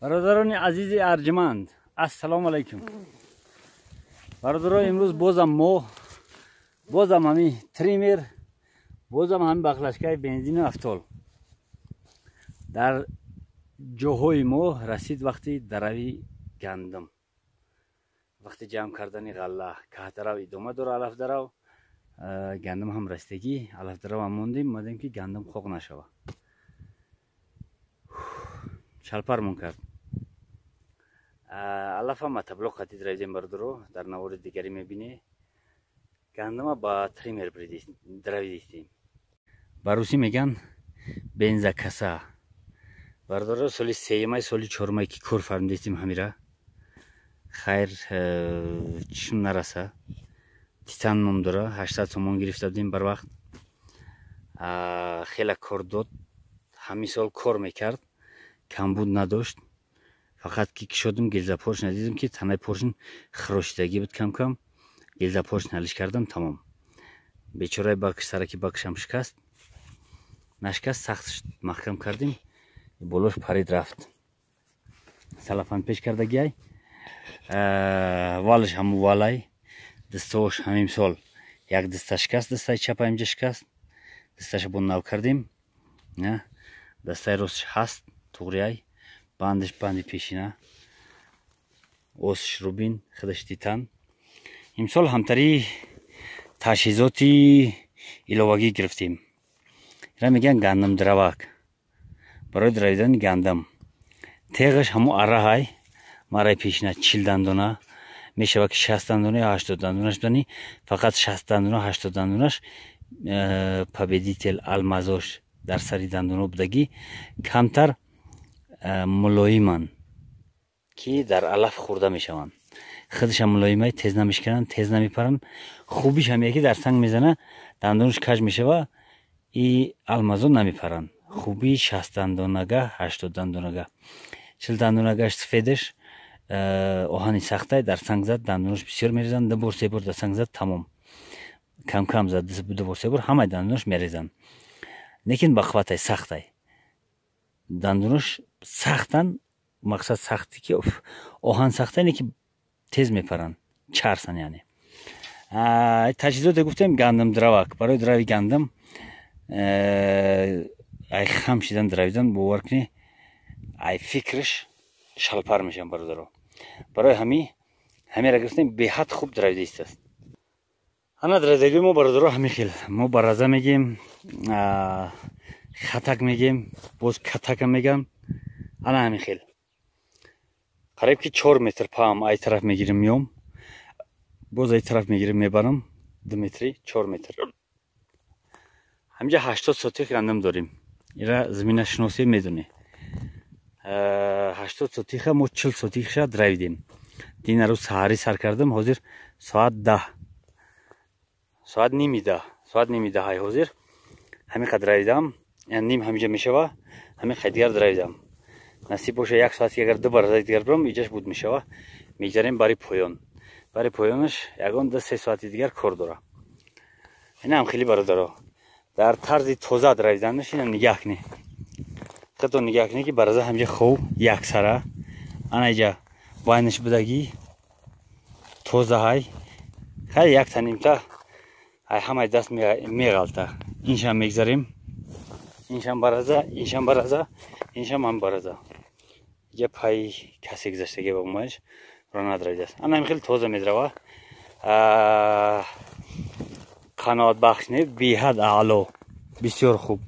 Бародарони азизи арҷманд, ассалому алайкум. Бародаро, имрӯз бозам мо, бозам ҳами триммер, бозам ҳами бақлашкаи бензину автол дар ҷоҳои мо расид. Вақти дарави гандум, вақти ҷамъ кардани ғалла, каҳдарав идома дора, алафдарав, гандум ҳам расидагӣ, алафдаравам мондем, омадем, ки гандум қоқ нашава. Шалпармон кард. Алафам мотоблок қати дравидем, бародаро, дар навори дигарӣ мебинӣ. Гандума ба триммер дравидистем. Ба русӣ меган бензокоса. Бародаро, соли сеюмай, соли чорумай, ки кор фармидистем ҳамира. Хайр, чишм нараса. Титан ном дора, 800 сомон гирифта будем барвақт. Хеле кор дод. Ҳамин сол кор мекард, камбуд надошт. Фақат ки кишодим, гилзапоршин дидим, ки танаи поршин хирошидагӣ буд кам-кам. Гилзапоршин ҳалиш кардам, тамом. Бечораи бакш, сараки бакшам шикаст. Нашикаст, сахт маҳкам кардем, болош парид, рафт. Салафан пеш кардагиай. Валаш ҳаму валай. Дастаош ҳамин сол як даста шикаст, дастаи чапа инҷа шикаст. Дасташа бо нав кардем. Дастаи ростш ҳаст, туғриай. Бандаш банди пешина. Осш рубин, худаш титан. Имсол ҳамтари таҷҳизоти иловагӣ гирифтем. Ира мегӯянд гандумдравак. Барои дравидани гандум. Теғаш ҳаму араҳай, мараи пешина 40 дандона, мешавад, ки 60 дандона ё 80 дандонаш будани, фақат 60 дандона, 80 дандонаш победитель алмазош дар сари дандоно будагӣ, камтар мулоиманд, ки дар алаф хӯрда мешаванд. Худашам мулоимай, тез намешкананд, тез намепаранд. Хубиш ҳам яке дар санг мезана, дандонаш каж мешава, и алмазо намепаранд. Хубии 60 дандонага, 80 дандонага. 40 дандонагаш сафедаш оҳани сахтай, дар санг зад, дандонаш бисёр мерезанд, ду бор, се бор дар санг зад, тамом. Кам кам зад, ду бор, се бор, ҳамаи дандонаш мерезанд. Лекин бақувватай, сахтай. Дандонаш сахтан, мақсад сахти, ки оҳан сахтай, не ки тез мепаранд, чарсан яъне. Таҷҳизоте гуфтем, гандумдравак барои драви гандум. Ай хам шидан дравидан, бовар кунӣ, ай фикраш шалпар мешавам, бародаро. Барои ҳами ҳамеро гирифтем, беҳад хуб дравида истааст. Ана дравидагии мо, бародаро, ҳамин хел. Мо бараза мегем, хатак мегем, боз катака мегам. Ана ҳамин хел. Қариб ки 4 метр паам ай тараф мегирим, миём, боз ай тараф мегирим, мебарам, 2 метри, 4 метр. Ҳаминҷа 80 сотих гандум дорем. Ира заминашиносӣ медонӣ. 80 сотиха мо 40 сотихша дравидем. Дина рӯз саҳарӣ сар кардам, ҳозир соат 10, соат ними 10, соат ними даҳай ҳозир. Ҳамин қадр дравидам, ним ҳаминҷа мешава, ҳамин қадр дигар дравидам. Насиб боша, як соат агар ду баразаи дигар бирам, иҷаш буд мешава. Мегзарем бари поён. Бари поёнаш ягон 2-3 соати дигар кор дора. Инам хеле, бародаро, дар тарзи тоза дравиданаш ина нигаҳ кунӣ. Худто нигаҳ кунӣ, ки бараза ҳамҷа хов яксара. Ана иҷа байнаш будагӣ тозаҳай. Хай, якта нимта ай ҳамаи даст меғалта. Иншам мегзарем. Иншам бараза, иншам бараза, иншам ҳам бараза. Иҷа пайи касе гузаштагӣ ба умаш ро надравидааст. Ана ҳамин хеле тоза медрава. Қаноатбахш не, беҳад аъло, бисёр хуб.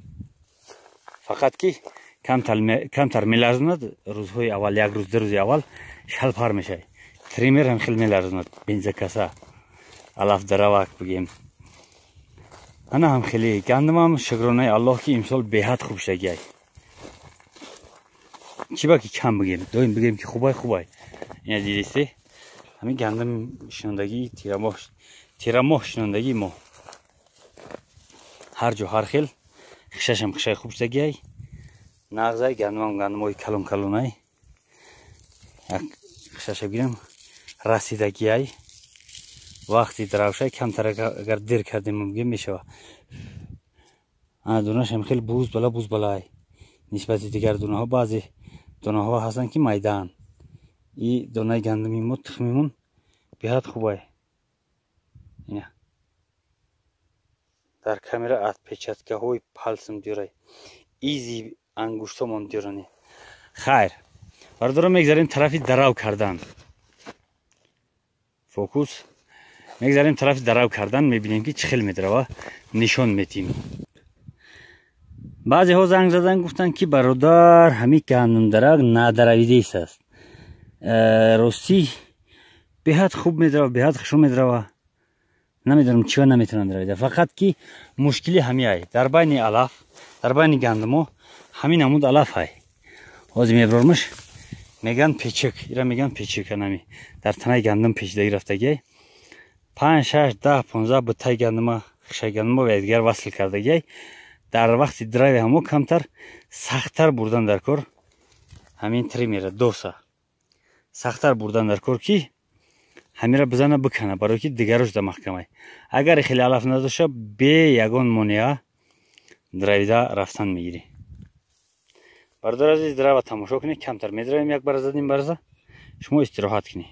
Фақат ки камтар меларзонад рӯзҳои аввал, як рӯз, 2 рӯзи аввал шалпар мешавад. Триммер ҳам хеле меларзонад, бензокоса, алафдаравак бигем. Ана ҳам хеле гандумам, шукронаи Аллоҳ, ки имсол беҳад хуб шудагиай. Чӣ ба ки кам бигем, доим бигем, ки хубай, хубай. Ина дидисте, ҳамин гандум шинондагии тирамоҳ, тирамоҳ шинондагии мо. Ҳар ҷо ҳар хел, хишашам хишаи хуб шудагиай, нағзай, гандумам гандумҳои калон калонай. Як хишаша бигирам, расидагиай. Вақти дравшай камтар агар дер кардем, бигем, мешава. Ана дунашам хеле буз бала, буз балай нисбати дигар дунаҳо. Баъзе Донаҳо ҳастанд ки майдаанд. И донаи гандуми мо тухмимон беҳад хубай. Дар камера отпечаткаҳои палсм дюрай. Изи ангуштомон дюрани. Хайр. Бародаро мегзарем тарафи дарав кардан. Фокус. Мегзарем тарафи дарав кардан, мебинем ки чӣ хел медарава, нишон метим. Баъзеҳо занг задан гуфтанд ки бародар ҳамин гандумдарак надаравидест аст. Ростӣ беҳад хуб медарава, беҳад хушо медарава. Намедонам чива наметавонанд даравида. Фақат ки мушкили ҳамиай. Дар байни алаф, дар байни гандумо ҳамин намуд алаф ай. Ҳозир мебрормаш меган печак, ира меган печак анами. Дар танаи гандум печидаги рафтагиай. 5, 6, 10, 15 бутаи гандума, хушаи гандума ба якдигар васл кардагиай. Дар вақти драви ҳамо камтар сахттар бурдан дар кор ҳамин тримера доса. Сахттар бурдан дар кор ки ҳамира бизана бикана, барои ки дигарош да маҳкамай. Агар хеле алаф надошта, бе ягон монеа дравида рафтан мегирӣ. Бародар азиз, драва тамошо кунед, камтар медравем як барза ним барза, шумо истироҳат кунед.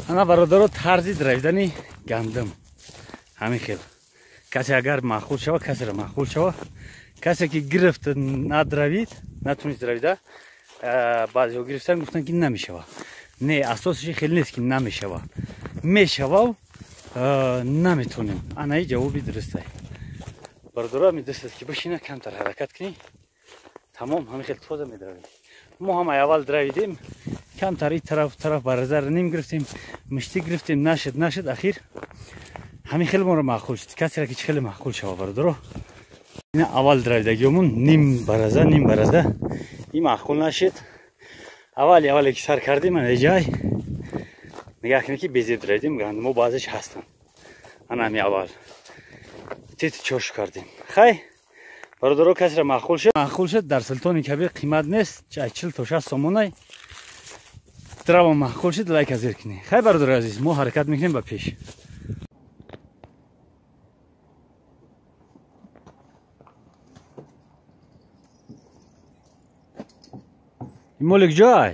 Ана бародаро тарзи дравидани гандум ҳамин хел. Касе агар маъқул шава, касеро маъқул шава, касе ки гирифт надравид, натунист дравида, баъзеҳо гирифтан гуфтан ки намешава. Не, асосиш хеле нест ки намешава. Мешава, наметонем. Анаи ҷавоби дурустай. Бародаро ҳамин дуруст аст ки бишина камтар ҳаракат кунӣ. Тамом ҳамин хел тоза медравид. Мо ҳам аввал дравидем, камтар ин тараф тараф барзар ним гирифтем, мишти гирифтем, нашид нашид, ахир ҳамин хеле моро маъқул шуд. Касеро ки чӣ хеле маъқул шава бародаро. Ина аввал дравидагиёмон ним бараза, ним бараза, ин маъқул нашид. Аввали аввале ки сар кардем, ана ҷай нигоҳ кунед ки безеб дравидем, гандумо баъзеш ҳастанд. Ана ҳамин аввал тити чош кардем. Хай бародаро, касеро маъқул шуд, маъқул шуд. Дар Султони Кабир қимат нест, 40 то 60 сомонай. Драва маъқул шуд, лайк азир кунед. Хай бародари азиз, мо ҳаракат мекунем ба пеш. Ин моли куҷоай?